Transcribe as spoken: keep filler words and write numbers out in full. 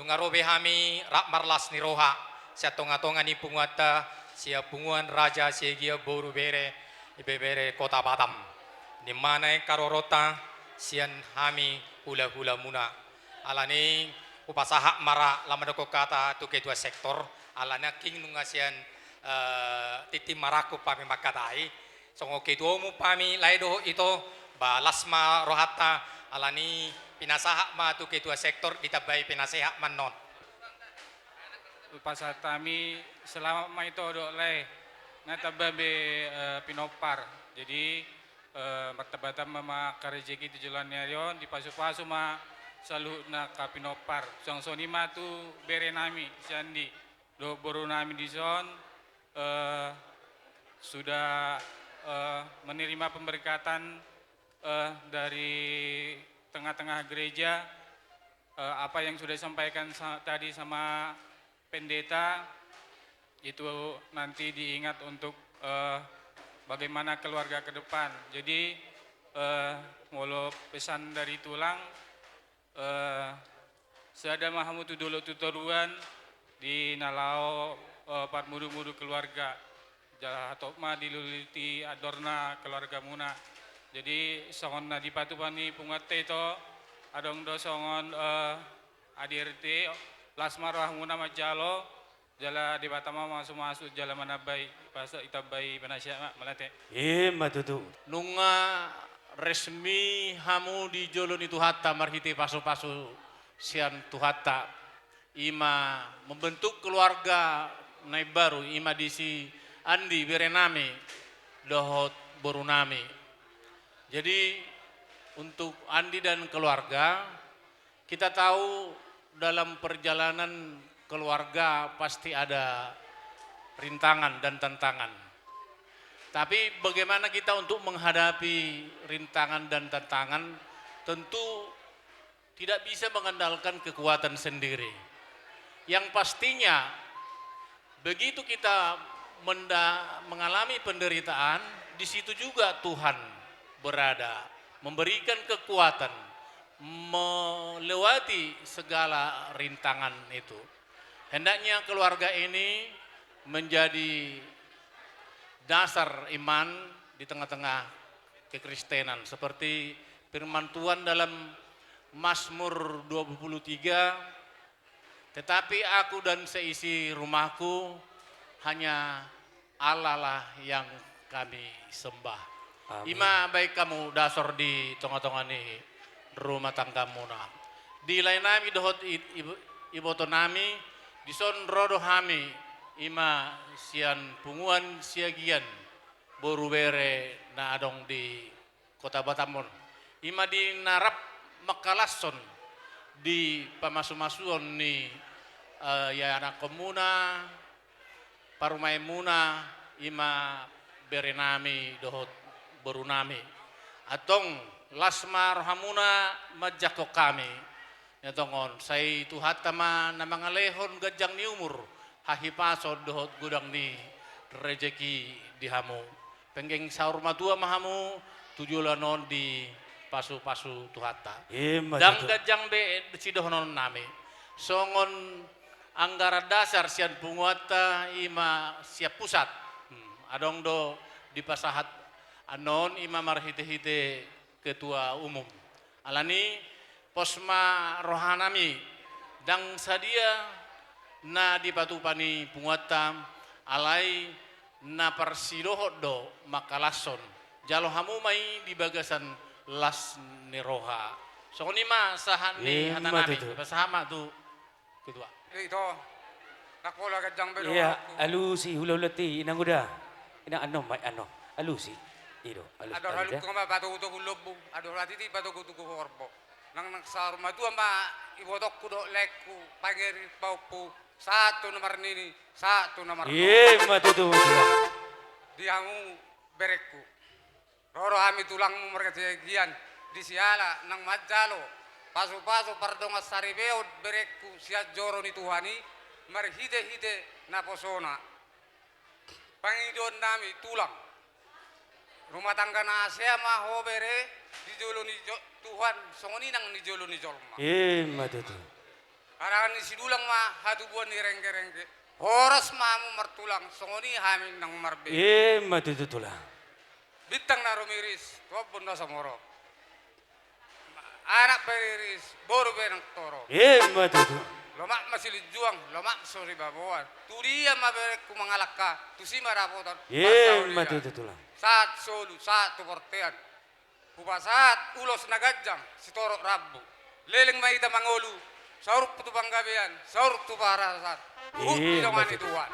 Nga ro be hami rap marlas ni roha sian tongatonga ni punguanta, sian punguan Raja Siagian boru bere, ibebere Kota Batam. Di mana i karoronta sian hami hulahulamuna. Alani hupasahat ma ra lam mandokkon hata tu ketua sektor, alani nangkin nunga sian, eh, tintin marangkup hami mangkatai. Songon ketua umum hami lae dohot ito, ba las ma rohanta, alani pinasahat ma tu ketua sektor ditambai penasehat ma annon. Pasahat hami selamat ma ito dohot lae, nga tamba be, eh, pinompar. Jadi, eh, martamba-tamba ma angka rejeki tu joloan ni ari on, dipasu-pasu ma saluhutna angka pinompar. Suang songon i ma tu bere nami si Andi dohot boru nami dison, eh, sudah, eh, menerima pemberkatan, eh, dari tengah-tengah gereja, eh, apa yang sudah disampaikan sa-, tadi sama pendeta, itu nanti diingat untuk, eh, bagaimana keluarga ke depan. Jadi, eh, molo pesan dari tulang, eh, sada ma hamu tu dolok tu toruan di na laho, eh, parmudu-mudu keluarga. Jala hatop ma diluluti andorna keluargamuna. Jadi, songon na dipatupa ni punguanta ito, adong do songon, eh, A D R T, las ma rohamuna manjalo, jala Debata ma mamasu-masu jala manambai, pas itambai panasehat ma, mauliate. I ma tutu. Nunga resmi hamu di jolo ni Tuhanta marhite pasu-pasu sian Tuhanta. I ma membentuk keluarga na imbaru, i ma di si Andi bere nami dohot boru nami. Jadi, untuk Andi dan keluarga, kita tahu dalam perjalanan keluarga pasti ada rintangan dan tantangan. Tapi bagaimana kita untuk menghadapi rintangan dan tantangan? Tentu tidak bisa mengandalkan kekuatan sendiri. Yang pastinya, begitu kita menda-, mengalami penderitaan, di situ juga Tuhan berada, memberikan kekuatan, melewati segala rintangan itu. Hendaknya keluarga ini menjadi dasar iman di tengah-tengah kekristenan, seperti firman Tuhan dalam Mazmur dua puluh tiga, "Tetapi aku dan seisi rumahku, hanya Allah lah yang kami sembah." Amin. I ma baen hamu dasor di tongatonga ni rumah tanggamuna. Di lae nami dohot i-, i-, iboto nami, dison ro do hami, i ma sian punguan Siagian, boru bere na adong di Kota Batam on. I ma di na rap mangkalashon di pamasumasuon ni, eh, ianakkonmuna, parumaenmuna, i ma bere nami dohot boru nami. Antong las ma rohamuna manjangkon hami. Ia tong on, sai Tuhanta ma na mangalehon ganjang ni umur, hahipason dohot godang ni rejeki di hamu. Penggeng saur matua ma hamu tu joloan on dipasu-pasu Tuhanta. I ma tutu. Ndang ganjang be sidohonon nami. Songon anggaran dasar sian punguanta, i ma sian pusat. Hmm, adong do dipasahat annon, i ma marhite-hite ketua umum. Alani, pos ma roha nami, ndang sadia na dipatupa ni punguanta, alai na parsidohot do mangkalashon. Jalo hamu ma i di bagasan las ni roha. Songon i ma sahat ni hata nami. I ma tutu. Pasahat ma tu ketua. Ito, ndang pola ganjang be dohononku. Ia, alusi, hulahulanta i, inang uda. Inang, annon ma i, annon. Alusi. I do, alusi. Andor halumpang ma patogutogu lombu, andor hatiti patogutogu horbo. Nang, nang saur matua ma ibotongku dohot laengku, pangeri pahompu, sahat tu na marnini, sahat tu na marnono. I ma tutu, tulang. Di hamu berengku. Ro do hami tulangmu marga Siagian, di siala nang manjalo pasupasu pardongansaripeon berengku sian joro ni Tuhan i, marhitehite naposona. Pangidoan nami tulang, rumah tangga na hasea ma ho bere di jolo ni jo-, Tuhan, songon i nang di jolo ni jolma. I ma tutu. Harangan ni sidulang ma hatubuan ni renggerengge. Horas ma hamu martulang, songon i hami nang marbere. Ima tutu tulang. Bintang na rumiris tu ombun na sumorop. Anak pe riris, boru pe nang torop. Ima tutu. Lomak ma silinjuang, lomak so ribaboan. Tu dia ma berengku mangalangka, tusi ma dapotan. Ima tutu tulang. Sahat solu, sahat tu bortean. Hupasahat ulos na ganjang, sitorop rambu. Leleng ma hita mangolu, saur tu panggabean, saur tu parhorasan. Ima tutu. Hudongani Tuhan.